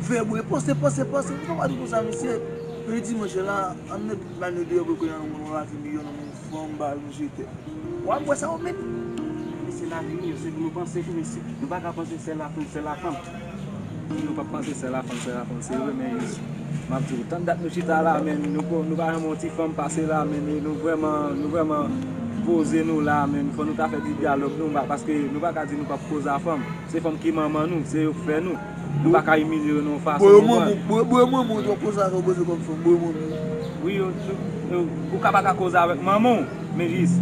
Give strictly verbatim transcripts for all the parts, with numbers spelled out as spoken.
Fè bwe, panse, panse, panse. Ou pa di konsa, mesye. Depi dimanch la, ann met bal nou deyò pou kounye a nou konn rate milyon nan men fanm, ba nou jete. W ap wè sa ou menm. Mesye, lavi nou, se pou nou panse tou, mesye. Nou pa ka panse sè lafanm, sè lafanm. Si nou p ap panse sè lafanm, sè lafanm, se vre, men jis, m ap di w, tann dat nou chita la, men nou, nou pa janm wè yon ti fanm pase la, men nou vrèman, nou vrèman poze nou la, men fò nou ta fè ti dyalòg nou, paske nou pa ka di nou p ap koze a fanm. Se fanm ki manman nou, se yo k fè nou. Nou pa ka imilye yo nan yon fason, ou konprann? Bò yo manman w, bò yo manman w, ou t ap koze avè w, poze kòm fanm, bò yo manman w. Wi, yo, yo, ou ka pa ka koze avèk manman w, men jis,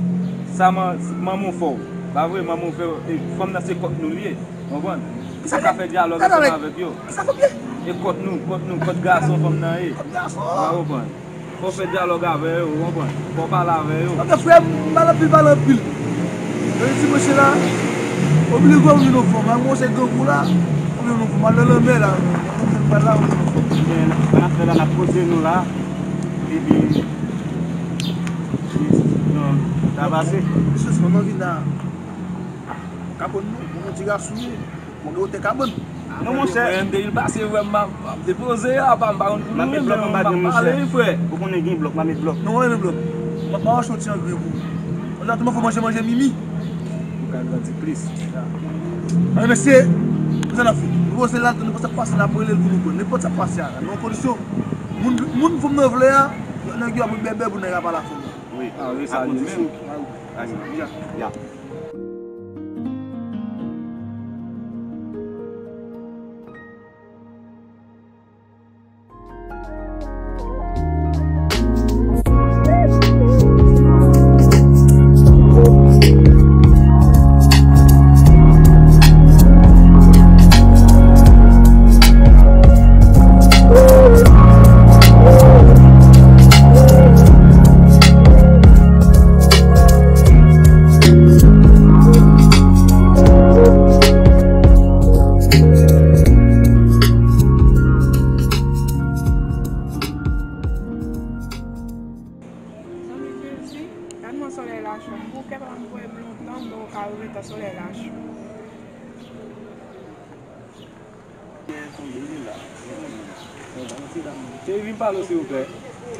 sa man-, manman w fè w. Pa vre, manman w fè w, e, fanm nan se kòt nou l ye, ou konprann? Ou ka fè dyalòg ansanm avèk yo. Kisa fanm ye? E kòt nou, kòt nou, kòt gason fanm nan ye. Kòt gason. Ou konprann? Fò w fè dyalòg avè yo, ou konprann? Fò w pale avè yo. Ok, frè m, m pale anpil, pale anpil. Yo di, mesye la, oblije w vin yon fanm. Mwen se grangou la, oblije w vin yon fanm. Al nan lanmè la, mwen menm m pral la, ou vin yon fanm. Ebyen, sa n ap fè la, n ap poze nou la. Epi, jis, nou, sa pase. Mesye, fanm nan vin la. Kapòn nou, bon, ti gason ye. Mwen gen wotè kabann. Non, monchè. Mwen, depi l pase, frè m, m ap, m ap depoze a, pa, m pa konn pou nou menm, men m ap pale, wi, frè. Ou konnen gen blòk, m a met blòk. Non, mwen, men blòk. M ap mache yon ti angle pou ou. Mwen, tou manje, manje, manje, mimi. Ou ka grandi plis. Ann, mesye, pou sa n ap fè. Nou poze la, nenpòt sa k pase, n ap rele l pou nou pran. Nenpòt sa k pase a, nan yon kondisyon, moun, moun fanm nan vle a, nèg yo ap bèbè pou nèg la pa la fanm nan. Wi. Ah, wi, sa li menm. Ah, wi. Ya. Ya. Zanmi Filsi, gad kòman solèy la cho. M bouke, pa m voye m lontan, m poko ka rive tan solèy la cho. Cheri, vin pale w, silvouplè.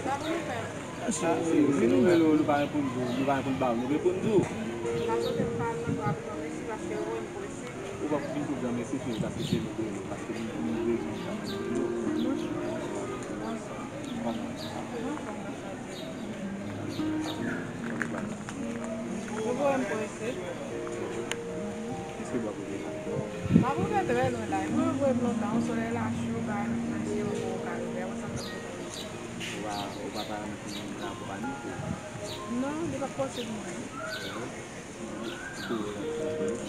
Sa pou nou fè? Ah, si, si nou rele w, nou pa reponn, nou pa reponn ba w, nou reponn tou. Ou p ap vin tou gran mesi fini paske se nou dwe nou, paske nou, nou bezwen sa. Bonswa. Bonswa. Bonswa. Yo voye m prese. Èske w ap rive la? M ap rive trè lwen la. Mwen voye m lontan, solèy la cho, pa mache, mwen poko ka rive. Ou pa, ou pa ta renmen pou moun ta akonpanye w? Non, li p ap posib mwen.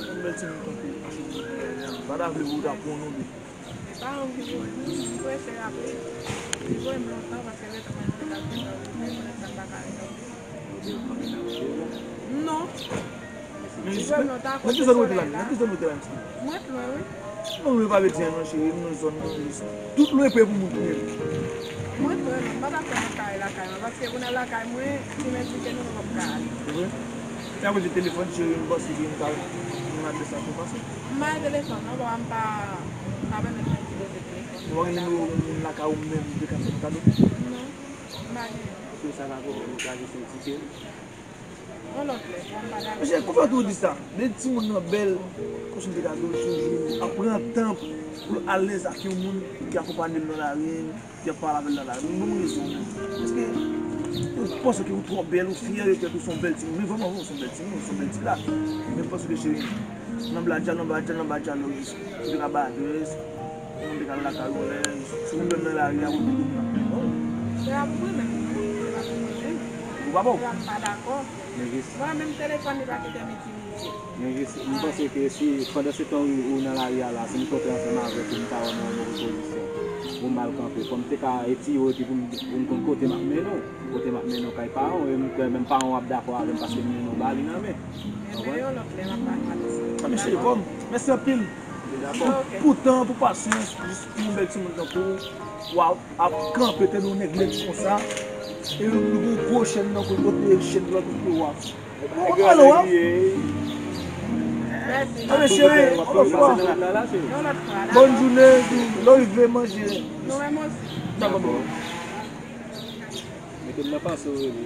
Yon bèl timoun tankou w. M pa ta vle pou w ta pran non de. E pa yon ki pou mwen, mwen prese raple. Li voye m lontan paske letan mwen te ap vin nan wout mwen, konnen sa m pa ka rezoud. Non. Men jis, nan ki zòn ou rete la menm? Nan ki zòn ou rete la menm? Mwen rete lwen, wi. Non, mwen pa vle di anyen non, cheri, m nan zòn nan, jis. Tout lwen pre pou moun tounen. Mwen rete lwen, m pa ta fè nan kay lakay mwen, paske pou n al lakay mwen, si m endike nou, nou p ap ka ale. Se vre? Se akoz de telefòn, cheri, m panse ke m ta, m adrès la twò fasil. M pa gen telefòn, non, papa m pa, pa pèmèt mwen itilize telefòn. Ou pa gen nimewo yon moun lakay ou menm, ou te ka fè yon kado? Non, m pa gen. Pou sa ka pwoblèm, ou ka jis endike l. Yon lòt lè, bon, m pa dakò. Mesye, konprann tou di sa. Lè timoun nan bèl, kòm m te ka di w, toujou ap pran tan pou l alèz ak yon moun ki akonpanye l nan lari, ki ap pale avè l nan lari. Bon, bon rezon. Paske yo panse ke ou twò bèl, ou fyè de tèt ou, se yon bèl timoun. Men vrèman, vre, ou se yon bèl timoun, ou se yon bèl ti gras. Men m panse ke, cheri, nan bladjal, nan bladjal, nan bladjal, ou jis, ou te ka bay adrès, ou te ka al lakay ou, lè, si ou menm nan lari a, ou te moun ap plenn, non? Se pa pou mwen menm, non. Se pa pou mwen menm. Ou pa bon? Se pa m pa dakò. Men jis. Mwen menm telefòn li pa kite m itilize. Men jis, m panse ke si, pandan se tan ou, ou nan lari a la, si m kontre ansanm avèk ou, m ta wè mwen nan yon move pozisyon. Pou m al kanpe. Fò m te ka etire w epi pou m, pou m konn kote m ap mennen w. Kote m ap mennen w kay paran w, e m kwè menm paran w ap dakò avè m paske m mennen w ba li nan men. Ebyen, yon lòt lè, m ap pale avè w. Ah, mesye, kòm, mèsi anpil. Pou, pou tan, pou pasyans, jis pou yon bèl timoun tankou w, waw. Ap kanpe tande yon nèg lèd konsa, e li gen yon gwo chèn nan kou l, kote chèn lòt kote w ap. Ou konprann w ap. Mèsi. Anben cheri, on lòt fwa. Yon lòt fwa. Bòn jounen, lè w rive manje. Nou menm osi. Dakò, bro. Mete m nan panse w, Rene.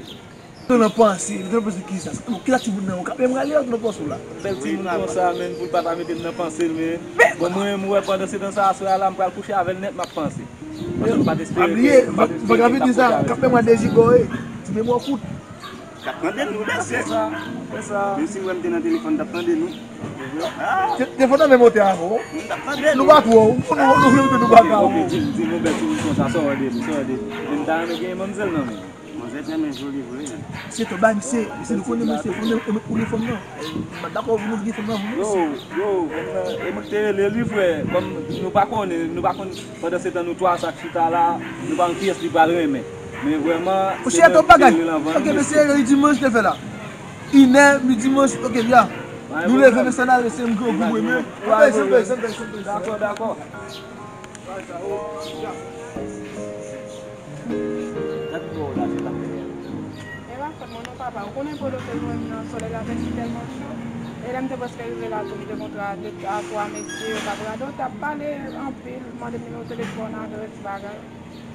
Mete w nan panse, mete w nan panse kisa? Kisa timoun nan, w ka menm rale, ou nan panse w la? Bèl timoun konsa, menm pou l pa ta mete m nan panse l, men. Bon, mwen, mwen wè pandan se tan sa, aswè a la, m pral kouche avè l nèt, m ap panse. Paske m pa t espere ke m t ap, m t ap kouche avè l. Vagabon di sa, k ap menm rale dezigoye, ti memwa kout. T ap tande nou, mesye. Se sa, se sa. Menm si m wè m te nan telefòn, t ap tande nou. Te-, telefòn nan menm otè avè w. T ap tande nou. Nou pa twò, nou, nou, nou, nou, nou pa twò. Ok, ok, di, di nou bèl timoun konsa, sa w wè de li, sa w wè de li. Men m ta renmen gen manmzèl nan men. Manzè tèlman joli vre. Se to ba misye, misye nou konnen misye, fòm nan, ou, ou gen fòm nan. M pa dakò pou nou gen fòm nan, pou nou. Yo, yo, fòm nan, e mwen ki te rele li, frè. Kòm nou pa konnen, nou pa konn, pandan se tan nou twa sa k chita la, nou pa konn kiyès li pral renmen. Men vrèman, se mwen ki te rele l anvan nou, mesye. Ok, mesye, li dimanch te fè la. Inè, mi dimanch, ok, byen. Nou leve, mesye, n al rese, m gen yon gou mwen, men. Dakò, dakò. Gad bò la, se pa fè. E pa fòt mwen non, papa. Ou konnen Polo te jwenn nan solèy la te si tèlman cho. E lè m te prèske rive la tou, m te kontre a de a twa mesye, yo t ap rade, yo t ap pale anpil, mande m nimewo telefòn, adrès, bagay.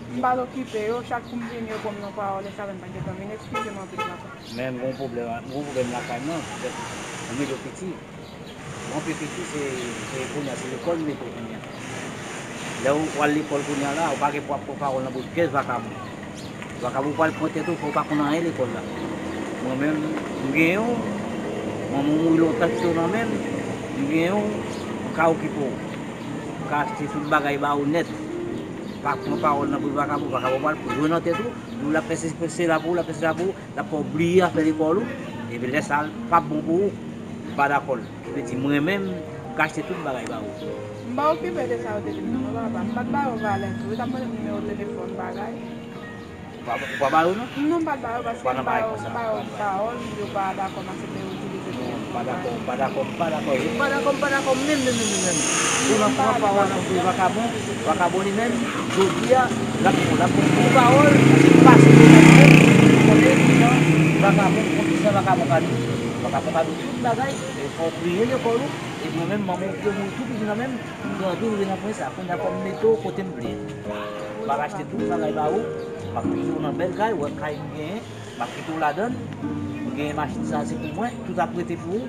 M pa t okipe yo, chak kou m vini, yo pran m nan pawòl, e sa fè m pa gentan vin. Eskize m anpil, papa. Men m gen yon pwoblèm, m gen yon pwoblèm lakay mwen, petèt, mwen menm yo piti. Mwen pi piti, se, se kounye a, se lekòl m mete w kounye a. Lè w al lekòl kounye a la, ou pa gen pou w ap pran pawòl nan bouch pyès vakabon. Vakabon pral pran tèt ou, fè w pa konn anyen lekòl la. Mwen menm, m gen yon, manman w mouri lontan kite w nan men m, m gen yon, m ka okipe w. M ka achte tout bagay ba ou nèt. Pa pran pawòl nan bouch vakabon, vakabon pral jwe nan tèt ou, l ap fè se, se la pou ou, l ap fè se la pou ou, l ap fè w bliye afè lekòl ou, epi lè sa a, l p ap bon pou ou, m pa dakò l. Ki vle di, mwen menm, m ka achte tout bagay ba ou. M pa okipe de sa yo te di m nan, non, papa. M pa t ba yo valè tou. Yo t ap mande m nimewo telefòn, bagay. Ou pa, ou pa ba yo, non? Non, m pa t ba yo, paske m ba yo, m ba yo pawòl, yo pa dakò, m aksepte yo itilize telefòn. Non, m pa dakò, m pa dakò, m pa dakò. M pa dakò, m pa dakò, menm, menm, menm, menm. Ou nan pran pawòl nan bouch vakabon, vakabon li menm, jodi a, l ap, l ap pran gwo pawòl, paske l pase devan mwen, li konnen kijan vakabon, konn kijan vakabon ka di. Vakabon ka di tout bagay, e fò w bliye lekòl ou, e mwen menm, manman w te mouri tou piti nan men m, m grandi, rive nan pwen sa, kounye a fò m mete w kote m vle. M ap achte tout bagay ba ou, m ap kite w nan bèl kay, ou wè kay m genyen, m ap kite w ladan l, m genyen machin sa, se pou mwen, tout ap rete pou ou.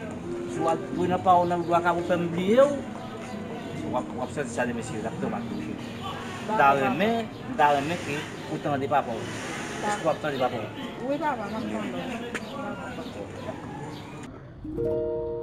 Si w al pran nan pawòl nan bouch vakabon, fè m bliye w, w ap, w ap santi sa demen, se egzakteman tou, cheri. M ta renmen, m ta renmen ke ou tande papa w. Èske w ap tande papa w? Wi, papa, m ap tande w.